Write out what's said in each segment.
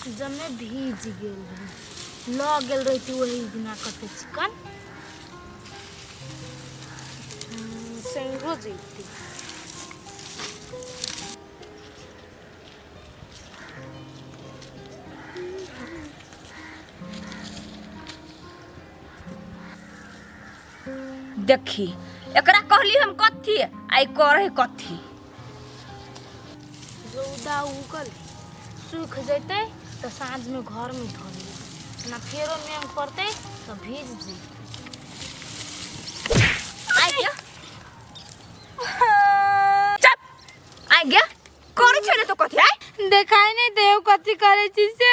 जमे भीज गेल है लऽ गेल रहिती ओही दिना कते चिकन सैरो जैती। देखी एकरा कहली हम कथी आई करे कथी। रौदा उगल सूख जैतै तऽ साँझमे घरमे धऽ लेबै ना, फेरो मेघ पड़तै तऽ भीज जैतै। आई गया, चुप, आई गया करे छै ने तो कथी आई देखाई नहीं देव कथी करे छी से।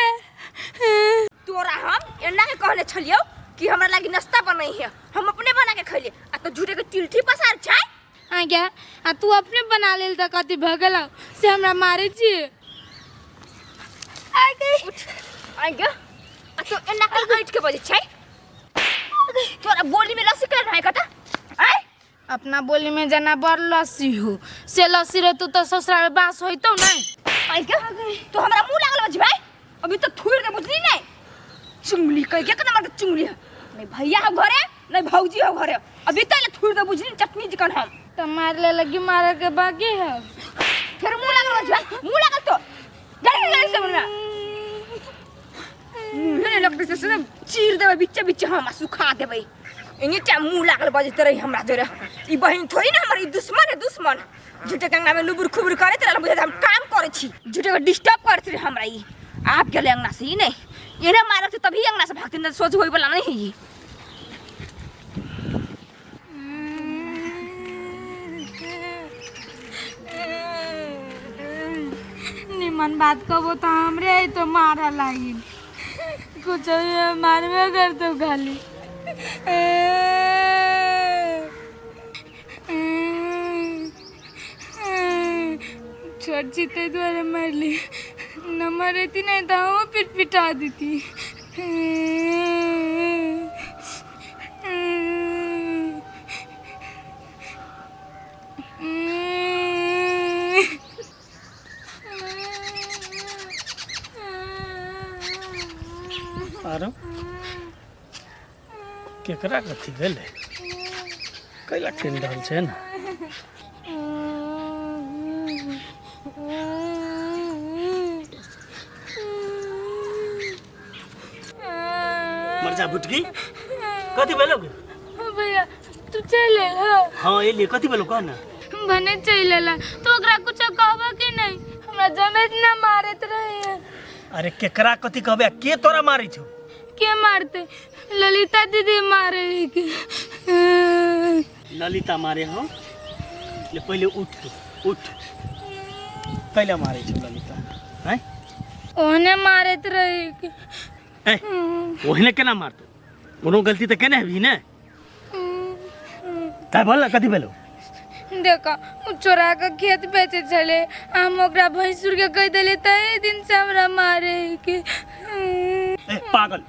तोरा हम एना के कहले छलियौ कि हमरा लागी नाश्ता बनई है, हम अपने बना के खैले आ तो झूठे के टिलठी पसार छै। आ गया आ तू अपने बना लेल तऽ कथी भऽ गेलौ से हमरा मारे छी? आ गई, उठ, आ गया आ तो एना के बैठ के बजे छै। तोरा बोली में लस्सी कर रहा है कता आय? अपना बोली में जना बड़ लस्सी हो से लस्सी रहतौ तऽ ससुरा में बास होइतौ नहीं। आई गया तो हमरा मुंह लागल बज भाई, अभी तो थूर के बुझली नहीं चुंगली कह के नंबर के चुंगली है। नहीं भैया हो घरे नहीं भौजी हो घरे, अभी तो थूर दे बुझली चटनी चिकन हम तऽ मार ले लगी, मारे के बाकी है। फिर मुंह लागल बज भाई, मुंह लागल तो गली गली से मुंह नहीं लगते से से चीर देबै बिच्चे बिच्चे हम आ सुखा देबै। एने टा मुंह लागल बजते रही हमरा जोरे। ई बहिन थोड़ी ना हमर, ई दुश्मन है दुश्मन। झूठे कंगना में लुबुर खुबुर करैत रहल, बुझैत हम काम करै छी, झूठे के डिस्टर्ब करैत रही हमरा। ई आप गेलै अंगना से, ई नहीं एने मारत तभी अंगना से भागते न, सोच होई वाला नहीं है ई। निमन बात कहबो तो हमरे ही तो मारा लागी, कुछ मारबे करतो खाली। छोट छी ताहि दुआरे मारली, न मरती नहीं तो हम पिट पिटा देती। आरो केकरा कथी भेलै, कैला कानि रहल छै ने? मर जा बुटकी, कथी भेलौ गे? भैया तू चलि एलह? हाँ एलियै, कथी भेलौ कह ने। भने चलि एलह तो ओकरा कुछो कहबो कि नहीं? हमरा जमेत ना मारैत रहे। अरे केकरा कथी कहबे आ के तोरा मारै छौ? के मारते, ललिता दीदी मारे है के। ललिता मारे? हो ले पहिले उठ तू उठ। कैला मारै छौ ललिता? हैं ओहने मारैत रहे के। ए ओहने केना मारतौ? कोनो गलती तऽ केने हेबही ने? ताइ बोल ने कथी भेलौ? देखा उ चोरा के खेत बेचे छले, हम ओकरा भैंसुर के कह देलियै तही दिन से हमरा मारे है के। ए पागल,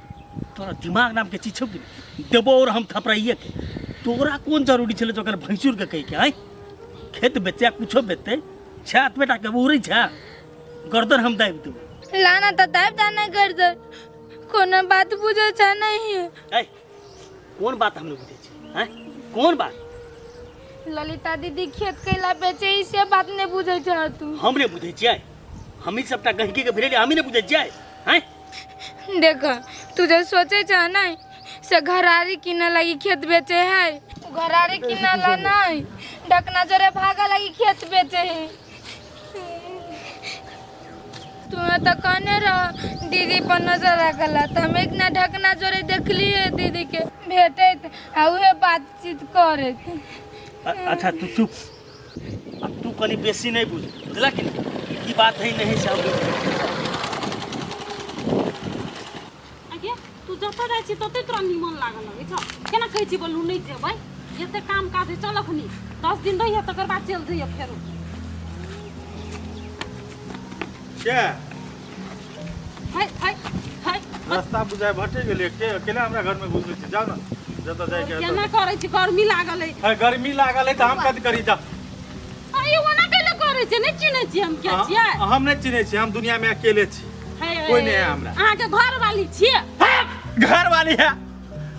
तोरा दिमाग नाम के चीज छौ कि नहि? देबो और हम थपराइए के। तोरा कोन जरूरी छलै जे ओकर भैंसुर के कहि के आँय खेत बेचे आ कुछो बेचते छात बेटा के उड़ै छै गर्दन हम दाबि देबो। लाना तऽ दाबि दाना गर्दन, कोनो बात बुझै छै नहीं। ए कोन बात हम नहि बुझै छी? आँय कोन बात? ललिता दीदी खेत कैला बेचे ई से बात नहीं बुझै छ तू। हम नहि बुझै छियै? हमही सबटा गहिकी के भिड़ेलियै, हमही नहि बुझै छियै? आँय देख तू जे सोचे छ नहीं से घरारी किने लगी खेत बेचे है, घरारी किने ला नहीं ढकना जोरे भागा लगी खेत बेचे है। तू तो कहने रह दीदी पर नजर रखला, तो हम एक ना ढकना जोरे देखलिए दीदी के भेटैत आ उहे बातचीत करैत। अच्छा तू चुप, अब तू कनी बेसी नहीं बुझ, बुझला कि नहीं? की बात है नहीं से हम आगे तू जतऽ जाइ छी ततै तोरा निमन लागऽ लगै छौ। केना कहै छी बोलू नहि जेबै, एते काम काज है, चल अखनी 10 दिन रहिए तकर बाद चलि जइए फेरो। के है है है रास्ता बुझाय भटक गेलियै के केना हमरा घर में घुसै छी? जाउ ने जतऽ जाइके हेतौ। केना करै छी, गर्मी लागल है। है गर्मी लागल है तऽ हम कथी करी? जा। अरे ओना कैला करै छै, नहि चिन्है छी हम के छियै? हम नहि चिन्है छी, हम दुनिया में अकेले छी। है कोई नहीं है हमरा। अहाँ के घर वाली छियै। हाँ, घर वाली है।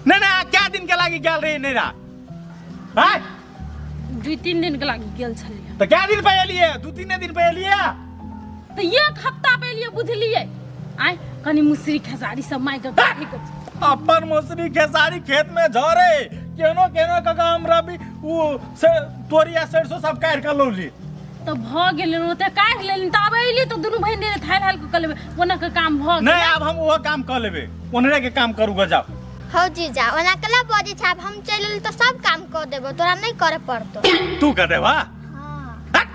नहीं नहीं, क्या दिन के लागी गेल रही नहीं रहा? हाँ? 2-3 दिन के लागी गेल छलियै। तो क्या दिन पे एलिए? 2-3 दिन पे एलिए? तऽ एक हफ्ता पे एलियै बुझलियै। आय कनी मुसरी खेसारी सब माय के गाड़ी के अपन मौसरी खेसारी खेत में झरे केनो केनो कऽ कऽ हम रबी उ से तोरिया सरसों सब काटि कऽ लौली। तऽ भऽ गेलै ओते काटि लेली तऽ आब एली तऽ दुनू बहिन थाल हाल कऽ लेबै ओना के काम भऽ गेल। नहीं, आब हम ओहो काम कऽ लेबै, ओनरे के काम करू गऽ जाउ। हौ जीजा, ओना केला बजै छै? आब हम चलि एली तऽ सब काम कऽ देबो, तोरा नहि करे पड़तौ। तू कऽ देबा? हाँ। हट!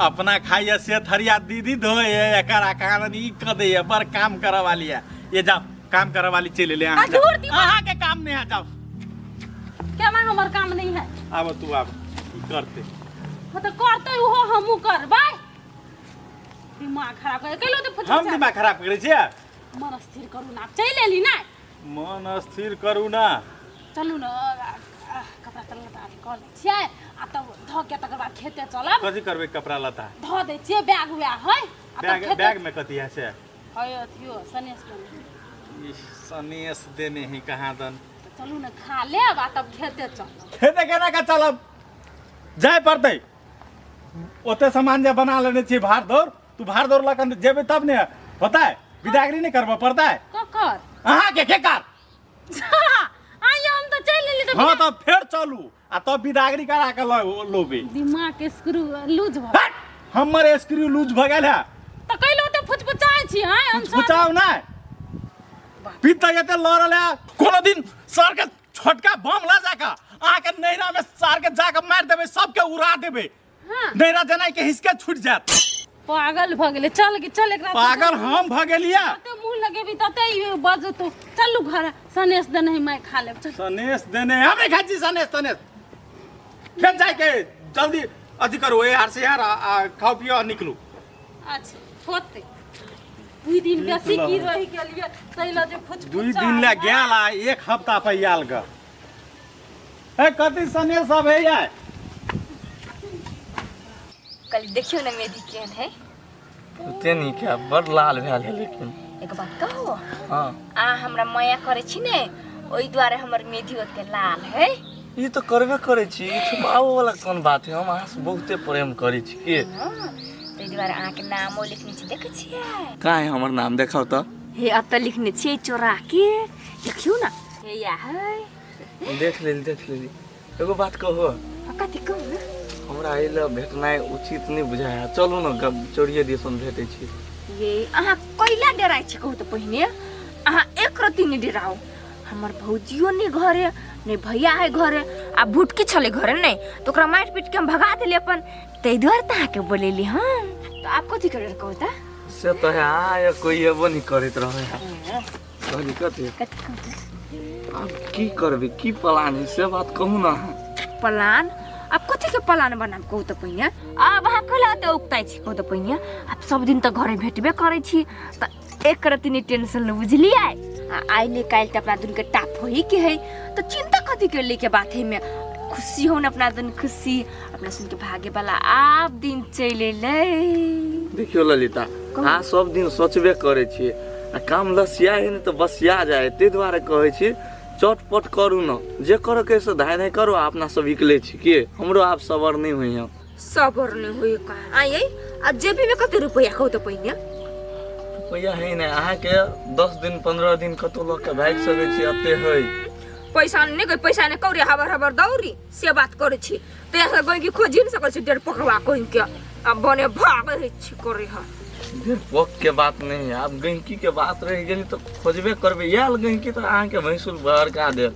अपना खाइए से थरिया दीदी धोए एकर कारण ई कऽ दैए, बड़ काम करऽ वाली है ये। जाओ, काम करऽ वाली चलि एलै। अहाँ जाउ। दूर दिमाग। अहाँ के काम नहीं है, जाओ। केना हमर काम नहीं है? आब तू, आब ई करते। हाँ तऽ करतै ओहो, हमहूँ करबै। दिमाग खराब कर कैलो तऽ फुच। हम दिमाग खराब करै छियै? मन स्थिर करू ना, चलि एली ना। मन स्थिर करू ना। चलू ने, कपड़ा तलता लता कऽ लै छियै आ तब धऽ के तकर बाद खेते चलब। कथी करबै कपड़ा लता? धऽ दै छियै बैग उएह है आ तब बैग? खेते। बैग में कथी है से? है अथियो सनेस देने। ई सनेस देने ही कहाँ दन। तऽ चलू ने, खा लेब आ तब खेते चलब। खेते केना के चलब? जाय पड़तै ओते सामान जे बना लेने छियै भार दौड़। तू भार दौड़ लऽ कऽ जेबै तब ने होतै, विदागरी नहि करबऽ पड़तै। ककर? अहाँके के कर। आइए, हम तऽ चलि एली तऽ। हँ, तऽ फेर चलू आ तब विदागरी करा के लोबे। दिमाग के स्क्रू लूज भऽ हट! हमर स्क्रू लूज भऽ गेल है? तऽ कैलो ओते फुचफुचाइ छी? आँय, हम सब फुचफुचाउ नहि, पीता एते लड़ल है। कोनो दिन सर के छोटका बम लऽ जाकऽ अहाँके नैहरा में सार के जाकऽ मारि देबै, सबके उड़ा देबै। हाँ। नैहरा जेनाइ के हिसके छूटि जायत। पागल भऽ गेलै। चल गे, चल एकरा। पागल हम भऽ गेलियै? तते मुँह लगेबी तते ई बजतौ। चलू घर, सनेस देने है माय, खा लेब, चल। सनेस देने हम नहि खाइ छी सनेस तनेस। खेत जाइके जल्दी अथी करू, ए हार से यार आ खाओ पियो आ निकलू। अच्छा होतै, 2 दिन बेसी की रहि गेलियै ताहि लए जे फुच। 2 दिन लए गेल आ एक हफ्ता पर आयल ग। ए कथी सनेस सब है यार? कल देखियो ने मेहदी केहन है। ओते नीक है, बड़ लाल भेल है लेकिन। एक बात कहू? हाँ। आ हमरा माया करै छी ने, ओहि दुआरे हमर मेहदी ओते लाल है। ई तऽ करबे करै छी, ई छुपाबो वाला कोन बात है? हम अहाँ से बहुते प्रेम करै छी के। हाँ, ताहि दुआरे अहाँके नामो लिखने छी, देखै छियै? कहाँ है हमर नाम? देखाउ तऽ। हे, एतऽ लिखने छियै चोरा के, देखियौ ने, हे या है। देख लेली, देख लेली। एगो बात कहू? कथी कहू ने। हमरा एहि लए भेटनाइ उचित नहि बुझाइ है। चलू ने, चोरिये दिसन भेटै छी। ये अहाँ कैला डराइ छी कहू तऽ? पहिने अहाँ एक रत्ती नहि डराउ। हमर भौजियो नहि घरे, नहि भैया है घरे, आ भुटकी छलै घरे नहि तऽ ओकरा मारि पीट के हम भगा देली अपन। ताहि दुआरे तऽ अहाँके बोलेली हम। तऽ आब कथी करे कहू तऽ? से तऽ है, अहाँ या कोइ एबो नहि करैत रहै है। कहली कथी? कथी कहू? आब की करबै, की प्लान है से बात कहू ने अहाँ। प्लान? आब कथी के प्लान बनाब कहू तऽ पहिने? आब अहाँ कैला ओते उकताइ छी कहू तऽ पहिने? आब सब दिन तऽ घरे भेटबे करै छी, तऽ एक रत्ती नहि टेंशन लू, बुझलियै? आ आइ ने काल्हि तऽ अपना दुनूके टाप होही के है, तऽ चिंता कथी के ले के बात है में? खुशी हो ने अपना दुनू खुशी, अपना सुन के भागे वाला आब दिन चलि एलै। देखियौ ललिता, अहाँ सब दिन सोचबे करै छियै आ काम लसिया है ने तऽ बसिया जाए। ताहि दुआरे कहै छी, चटपट करू ने, जे करऽ के से धाय धाय करू आ अपना सब निकलै छी के। हमरो आब सबर नहि होइए। सबर नहि होइए कहाँ? आइ आ जेबी में कते रुपैआ कहू तऽ पहिने? रुपैआ है ने अहाँके, 10 दिन 15 दिन कतौ लऽ के भागि सकै छी, एते है। पैसा नहि गई, पैसा नहि कौड़ी हबर हबर दौड़ी से बात करै छी तऽ यहाँ गई खोजी नहि सकै छी। डेढ़ पकवा कहि के आ बने भागै छी करै है। डेढ़ पक के बात नहीं है, आब गहिकी के बात रहि गेली तऽ खोजबे करबै। आयल गहिकी तऽ अहाँके भैंसुर भड़का देत।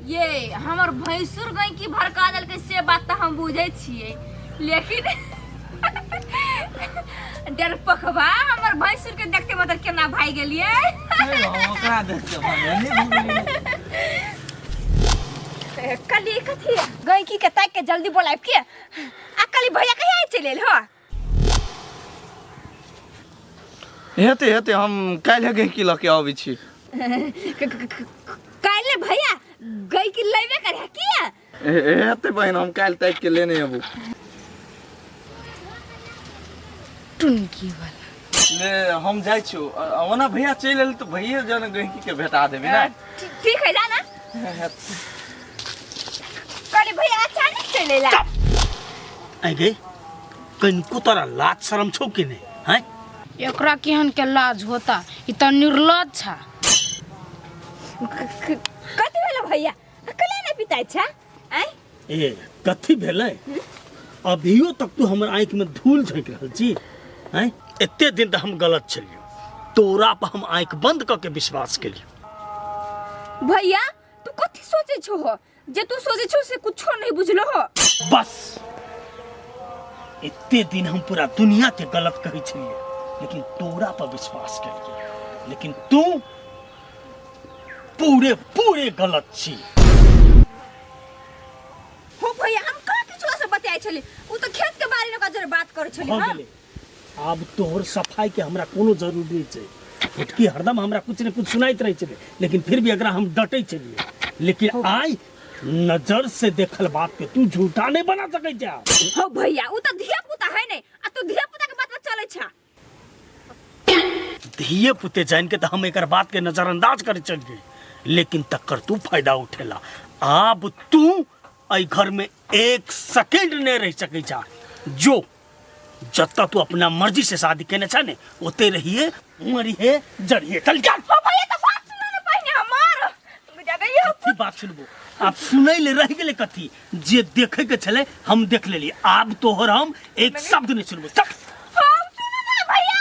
ये हमर भैंसुर गैंकी भड़का देलकै से बात तऽ हम बुझै छियै, लेकिन डरपकवा हमर भैंसुर के देखते मतलब केना भागि गेलियै? ओकरा देख के भागै। कली कथी गैंकी के ताकि के जल्दी बोलायब के। आ कली भैया कहिया चलि एल हो? हेतै हेतै, हम काल्हि गहिकी लऽ के अबै छी। काल्हि भैया गैंकी लेबे करे किया? हेतै बहिन, हम काल्हि ताकि के लेने अबू। टुनकी वाला। ले हम जाइ छियौ। ओना भैया चलि एल तऽ भैये जन गहिकी के भेटा देबी ने। ठीक ठीक है, जा ना। कहली भैया अचानक चलि एला। आइ गई, कनिको तोरा लाज शरम छौ कि नहीं हैं? एकरा केहन के लाज होता, ई तऽ निर्लज छा। कथी भेलो भैया, अकेले नहीं पिताइ छा? आँय? ए कथी भेलै? अभियो तक तू हमर आँखि में धूल झोंकि रहल छी हैं? एते दिन तऽ हम गलत छलियौ, तोरा पर हम आँखि बंद कऽ के विश्वास केलियौ। भैया तू कथी सोचे छो हो? जे तू सोचे छो से कुछो नहीं बुझलो हो। बस एते दिन हम पूरा दुनिया के गलत कहै छलियै, लेकिन तोरा पर विश्वास केलियै, लेकिन तू पूरे पूरे गलत छी। हो भैया, हम कहाँ किछु से बताय छली, उ तो खेत के बारे में कजर बात करे छली। भऽ हां गेलै, आब तोहर सफाई के हमरा कोनो जरूरी नहीं छै। भुटकी हरदम हमरा कुछ ने कुछ सुनाइत रहै छलै, लेकिन फिर भी एकरा हम डटै छलियै, लेकिन आइ नजर से देखल बात के तू झूठा नहीं बना सकै छा। हो भैया, उ तो धिया पुता है नहीं, आ तू धिया पुता के बात पर चलै छा। धिये पुते जान के तो हम एकर बात के नजरअंदाज करे चलिए, लेकिन तकर तू फायदा उठेला। आब तू एहि घर में एक सेकेंड नहीं रह सकै छा। जो जतऽ तू अपना मर्जी से शादी केने छा ने, ओते रहिए, मरिहे जरिए। चल जा। हो भैया, तो बात सुनो ने पहिने हमर। बुझा गई हो? कथी बात सुनबो? आब सुनै ले रह गेलै कथी? जे देखे के छलै हम देख लेली, आब तोहर हम एक शब्द नहीं सुनबो। चल। हम सुनो ना भैया,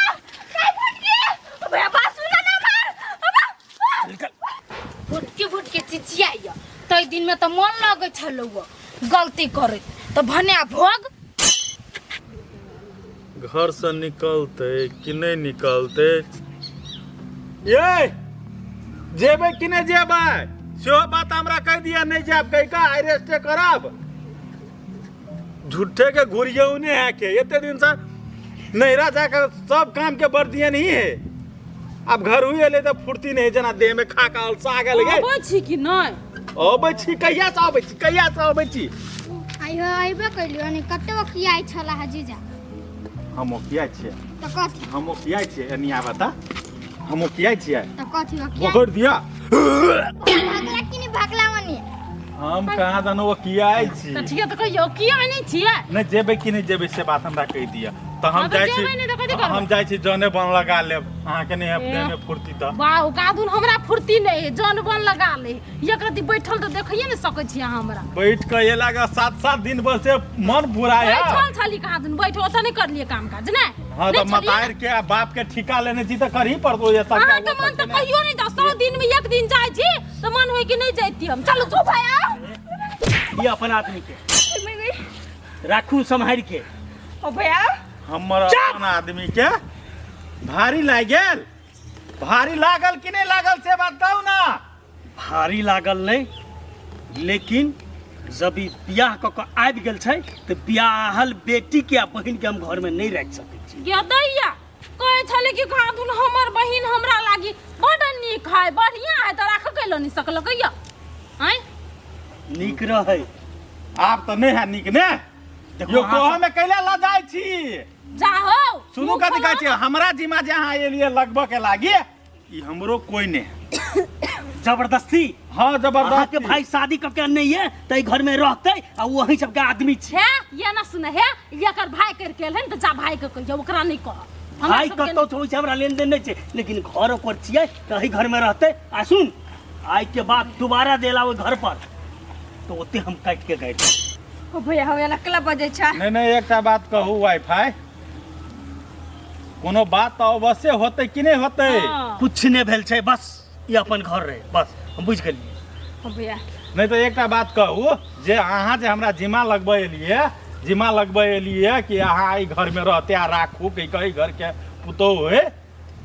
काय फट गए? ओ भैया बात सुनो ना हमर। अबा। चल, चल। भुटकी भुटकी चिचियाइया तै दिन में तऽ मन लगै छलौ गलती करैत, तऽ भने भोग। घर से निकलते कि नहीं निकलते? ये जेबै कि नहीं जेबै सेहो बात हमरा कहि दिया। नहीं जायब कहि कऽ आइ रेस्टे करब। झूठे के घुरियौने है के एते दिन से नैहरा जाकर सब काम के बर्दिया नहीं है, अब घर हुई एले तऽ फुर्ती नहीं, जेना देह में खा के अलसा गेल गे। अबै छी कि नहि? अबै छी, कहिया से अबै छी, कहिया से अबै छी? आइ हो अयबे कयलियो ने, कते ओकियाइ छला है जीजा। हम ओकियाइ छियै? तऽ कथी? हम ओकियाइ छियै? एनी आबऽ तऽ, हम ओकियाइ छियै? तऽ कथी ओकियाइ? पकड़ दिया। भागला कि नहि भागला मनी? हम कहाँ जानो ओकियाइ छी। तऽ ठीक है, तऽ कहियौ किया नहि छियै? नहि जेबै कि नहि जेबै से बात हमरा कहि दिअ तऽ हम हाँ, तऽ जाइ छी। जेबै नहि तऽ कथी करबै? हम जाइ छी, जने बन लगा लेब। अहाँके नहि है देह में फुर्ती तऽ। वाह कादुन, हमरा फुर्ती नहि है, जन बन लगा ले। एक रति बैठल तऽ देखिए ने सकै छी अहाँ हमरा। बैठ के एला के सात सात दिन बस से मन बुरा है। बैठल छली कादुन, बैठ ओतऽ नहि करलियै काम काज ने। हाँ नहि तऽ छलियै? मतार के आ बाप के ठिका लेने छी तऽ करही पड़तो ये तक। अहाँके मन तऽ कहियो नहि जाउ, 100 दिन में एक दिन जाइ छी तऽ मन होइ कि नहि जैती हम। चलू जो भैया। ई अपन आदमी के राखू सम्हारि के। ओ भैया, हमर अपन आदमी के भारी लागि गेल। भारी लागल कि नहि लागल से बात कहू ना। भारी लागल नहीं, लेकिन जब ई बियाह कऽ कऽ आबि गेल छै तऽ बियाहल बेटी के आ बहिन के हम घर में नहीं राखि सकै छी। गे दैया कहै छलै कि खादुन हमर बहिन हमरा लागी बड नीक है, बढ़िया है, तऽ राख कैलो नहीं सकलकै या आँय? नीक रहै। आब तऽ नहि है नीक ने। देखो, यो अहाँ कहऽ में कैला लजाइ छी? जाहो सुनू, मुँह कथी कहै खोलो। छी, हमरा जिम्मा जे अहाँ एलियै लगबऽ के लागी, ई हमरो कोई नहीं है। जबरदस्ती? हाँ जबरदस्ती। अहाँके भाई शादी कऽ के नहीं है तऽ घर में रहतै आ वही सबके आदमी छी। हे ये ना सुने, हे एकर भाई करके एल तऽ जा भाई के कहियो, ओकरा नहीं कह। हमरा भाई सबके कतौ छै, ओहिसँ हमरा लेन देन नहि छै, लेकिन घर ओकर छियै तऽ एहि घर में रहतै। आ सुन, आइ के बाद दोबारा देला ओहि घर पर तऽ ओते हम काटि के गाड़ि देब। ओ भैया, हम एना केला बजै छा? नहीं नहीं, एकटा बात कहू वाईफाई, कोनो बात तऽ अवश्य होतै कि नहि होतै? हाँ। कुछ नहि भेल छै, बस ई अपन घर रहे, बस हम बुझि गेलियै। ओ भैया, नहि तऽ एकटा बात कहू जे अहाँ जे हमरा जिम्मा लगबै एलियै, जिम्मा लगबै एलियै कि अहाँ एहि घरमे रहते आ राखू कि एहि घरके पुतोहु है,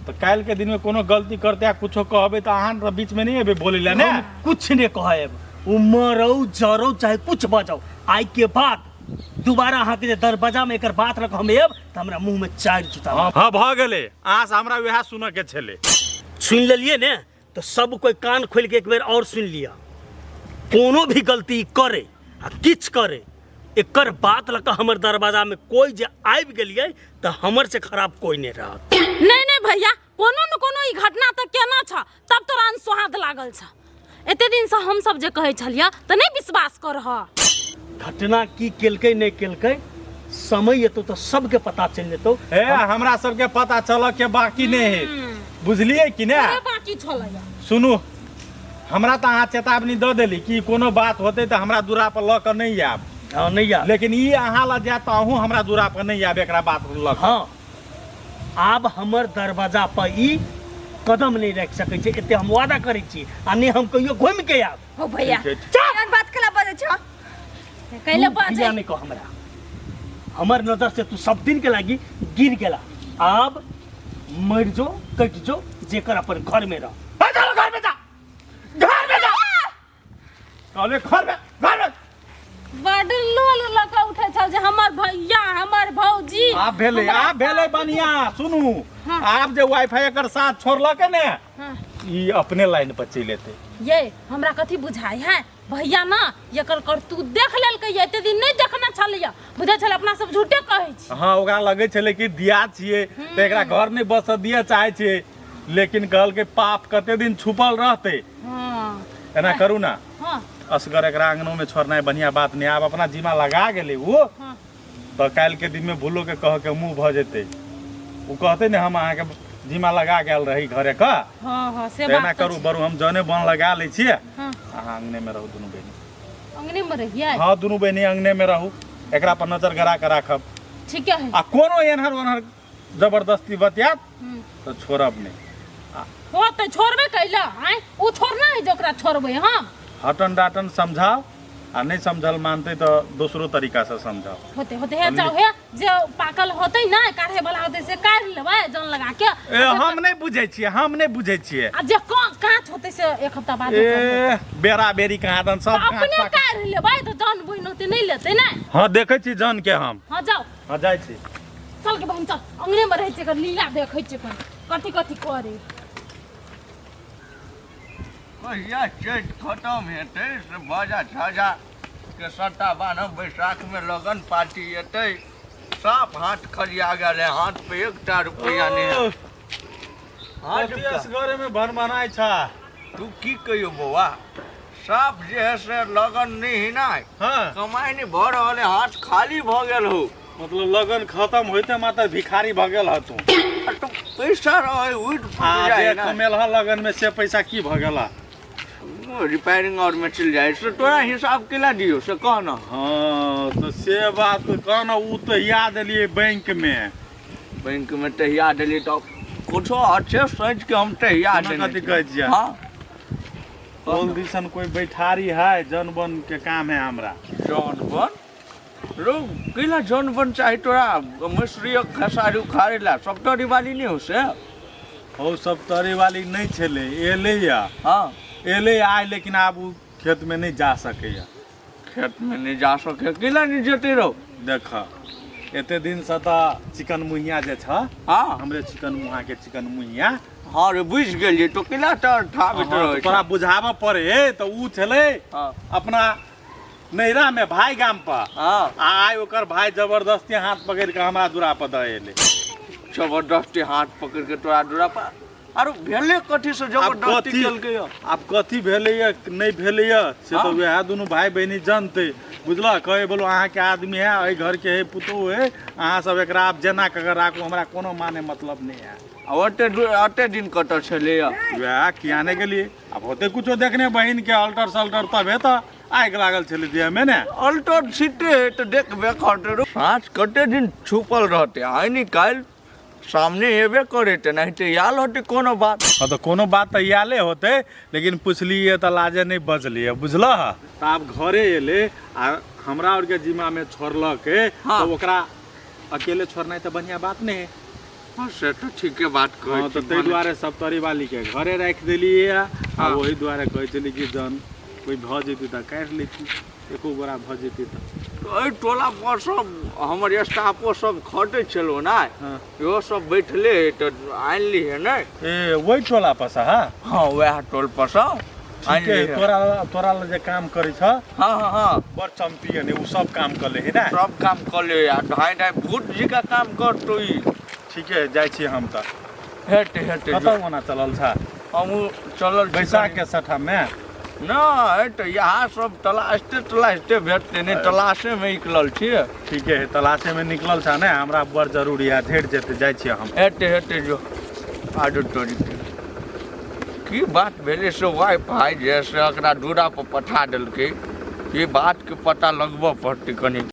तऽ काल्हिके दिनमे कोनो गलती करते आ कुछो कहबै तऽ अहाँ तऽ बीचमे नहि एबै बोलै लए ने? हम कुछ नहि कहब, ओ मरौ जरौ चाहे कुछ बजाओ, आइ के बाद दोबारा अहाँके जे दरवाजामे एकर बात लऽ कऽ हम आयब तऽ हमरा मुँहमे चारि जूता। हाँ हाँ, भऽ गेलै, अहाँ से हमरा वएह सुनऽ के छलै। सुनि लेलियै ने? तऽ सब कोइ कान खोलि के एक बेर और सुनि लिअ, कोनो भी गलती करे आ किछु करे एकर बात लऽ कऽ हमर दरवाजामे कोइ जे आबि गेलियै तऽ हमर से खराब कोइ नहि रहत। नहीं नहीं भैया, कोनो न कोनो ई घटना तऽ केना छ तब तोरा अनसोहाँत लागल छ। एते दिन से हम सब जे कहै छलियै तऽ नहीं विश्वास करह। घटना की केलकै नहि केलकै समय एतौ तऽ सबके पता चलि जेतौ। ए हमरा सबके पता चलऽ के बाकी नहि है, बुझलियै कि ने? पूरे बाकी छलैया। सुनू, हमरा तऽ अहाँ चेतावनी दऽ देली कि कोनो बात होतै तऽ हमरा दूरा पर लऽ कऽ नहि आयब। हँ नहि आयब। लेकिन ई अहाँ लग जायत तऽ अहूँ हमरा दूरा पर नहि आयब एकरा बात लऽ कऽ। हँ, आब हमर दरवाजा पर ई कदम नहि राखि सकै छै, एते हम वादा करै छी, आ नहि हम कहियो घुमि के आयब। हो भैया, ठीक है। एहन बात कला बजै छ? कैले तू बाजै? भैया नहि कह हमरा, हमर नजर से तू सब दिन के लागी गिर गेला। आब मरि जो कटि जो, जेकर अपन घर में रह। चलो घर में जा, घर में जा, कहले घर में, घर में। बड लोल लऽ कऽ उठै छल जे हमर भैया हमर भौजी। आब भेलै, आब भेलै बढ़िया। सुनू, आब जे वाईफाई एकर साथ छोड़लक ने, हाँ। ई अपने लाइन पर चलि एतै। ये हमरा कथी बुझाइ है भैया ना, एकर करतूत देख लेलकै, एते दिन नहि देखने छलैया, बुझै छलै अपना सब झूठे कहै छी। हाँ, ओकरा लगै छलै कि दिया छियै तऽ एकरा घर नहि बसऽ दिअ चाहै छियै, लेकिन कहलकै पाप कते दिन छुपल रहतै। हाँ। एना करू ना, हाँ। असगर एकरा आंगनो में छोड़नाइ बढ़िया बात नहीं। आब अपना जिम्मा लगा गेलै ओ, हाँ। तऽ काल्हि के दिन में भूलो के कह के मुँह भऽ जेतै। ओ कहतै ने हम अहाँके जिम्मा लगा गेल रही घरे का। हाँ हाँ, से तऽ एना बात तऽ करू छै। बरू, हम जने बन लगा लै छियै, हाँ। अहाँ अंगने में रहू दुनू बहिनी। अंगने में रहियै? हाँ, दुनू बहिनी अंगने में रहू, एकरा पर नजर गरा के राखब। ठीक है। आ कोनो एनहर ओनहर जबरदस्ती बतियात तऽ छोड़ब नहि। हो तऽ छोड़बे कैला, आँय ओ छोड़ना है जे ओकरा छोड़बै हम? हटन डाटन समझाओ, आ नहि समझल मानतै तऽ दोसरो तरीकासँ समझाओ। होते होते हे जाओ, हे जे पाकल होते ना काढ़े वाला होते से काढ़ लेबै जन लगा के। ए हम नहि बुझै छियै, हम नहि बुझै छियै। आ जे काँच होते से एक हफ्ता बाद। ए बेरा बेरी कहाँ दन सब अपने काँच पाकल। काढ़ लेबै तऽ जन बुनि होते नहि लेतै ने। हाँ देखै छी जन के हम। हाँ जाओ। हाँ जाइ छी। चल के बहन चल, अंगने में रहै छै, एकर लीला देखै छै अपन कथी कथी करे। कहिया चैत खतम हेतै से बाजा छाजा के सट्टा बान्हब, बैसाख में लगन पार्टी एतै। साफ हाथ खलिया गेल है, हाथ पे एकटा रुपैआ नहि है। हाथ कथी असगरे में भनभनाइ छा? तू की कहियो बौआ, साफ जे है से लगन नहीं है ना, हाँ। कमाई नहीं भऽ रहल है, हाथ खाली भऽ गेल हो। मतलब लगन खत्म होइते मात्र भिखारी भऽ गेल ह तू? आ तो पैसा रहे उठि फुटि आ जाइ जे ना। कमेल ह लगन में से पैसा की भऽ गेल? रिपेयरिंग और में चलि जाइ से तोरा हिसाब केला दियौ से कह न। हाँ तो से बात कह न, उ तऽ याद एलियै बैंक में। बैंक में तहिया देलियै तऽ कुछो अच्छे सोचि के हम तहिया सुनऽ देने कथी छी। कहै छियै? हाँ कोन दिसन कोई बैठारी है, जन बन के काम है हमरा। जन बन रो कैला जन बन चाही तोरा? मसुरी खेसारी उखाड़े ला सब तरी वाली नहीं हो से? हौ सब तरे वाली नहीं छलै, एलै या। हाँ एलै आइ, लेकिन आब उ खेत में नहीं जा सकैया। खेत में नहीं जा सके? कैला नहीं जेते रहो? देख, एते दिन से तऽ चिकन मुहिया जे छ, हाँ हमरे चिकन मुहा के चिकन मुहिया। हाँ रे बुझि गेलियै, तो कैला तऽ ठाबैत हाँ, रहै तऽ तोरा बुझाबऽ पड़े तऽ उ छलै हाँ अपना नैहरा में भाई गाम पर, हाँ आ आइ ओकर भाई जबरदस्ती हाथ पकड़ि के हमरा दूरा पर दऽ एलै। जबरदस्ती हाथ पकड़ के तोरा दूरा पर? आरो भेलै कथी से आब जबरदस्ती कथी केलकै यऽ? आब कथी भेलैया नहि भेलैया से हाँ। तऽ वएह दुनू भाई बहिनी जानतै, बुझलह? कहै बोलो अहाँके आदमी है, एहि घरके है पुतोहु है, अहाँ सब एकरा आब जेना कऽ राखू, हमरा कोनो माने मतलब नहि है। आ ओते ओते दिन कतऽ छलैया? वएह किया नहि गेलियै, आब होते कुछो देखने बहिन के अल्टर सल्टर तबे तऽ आगि लागल छलै देह में ने। अल्टर छिटे है तऽ देखबे करतै रो। साँझ कते दिन छुपल रहतै, आइ नहि काल्हि सामने एबे करे तऽ नहीं तऽ आयल होतै कोनो बात। हाँ तऽ कोनो बात तऽ आयले होतै, लेकिन पुछलियै तऽ लाजे नहि बजलियै, बुझलह? तऽ आब घरे एलै आ हमरा आरके जिम्मामे छोड़लकै। हाँ। तऽ ओकरा अकेले छोड़नाइ तऽ बढ़िआँ बात नहि है। हाँ से तऽ ठीके बात कहै हाँ छी। तऽ ताहि दुआरे सब तरी वालीके घरे राखि देलियै आ हाँ। ओहि दुआरे कहै छलियै कि जहन कोइ भऽ जेतै तऽ काटि लैती, एको गोरा भऽ जेतै तऽ। एहि टोला पर सब हमर स्टाफो सब खटै छलो ने, हाँ। इहो सब बैठले है तऽ आनि लीहे ने। ए ओहि टोला पर से? हाँ हाँ वएह टोल पर से। आनि ठीके है, लिहे। तोरा तोरा लग जे काम करै छ हाँ हाँ हाँ बड़ चैंपियन है उ सब काम कर ले है ना सब काम कऽ ले आ ढाई ढाई भूत जी का काम कर तो ई ठीके है जाइ छी हम तऽ हेट हेट कतऽ ओना चलल छ हमहूँ चलल छी बैसाख कनी। के सठा में नहि तऽ इएह सब तलाशते तलाशते भेटतै नहि तलाशेमे निकलल छियै ठीके है तलाशे में निकलल छ ने हमरा बड़ जरूरी है भेट जेतै जाइ छी हम हेतै हेतै जो आडो तोरी के की बात भेलै से वाइ फाइ जे से एकरा दूरा पर पठा देलकै ई बातके पता लगबऽ पड़तै कनि।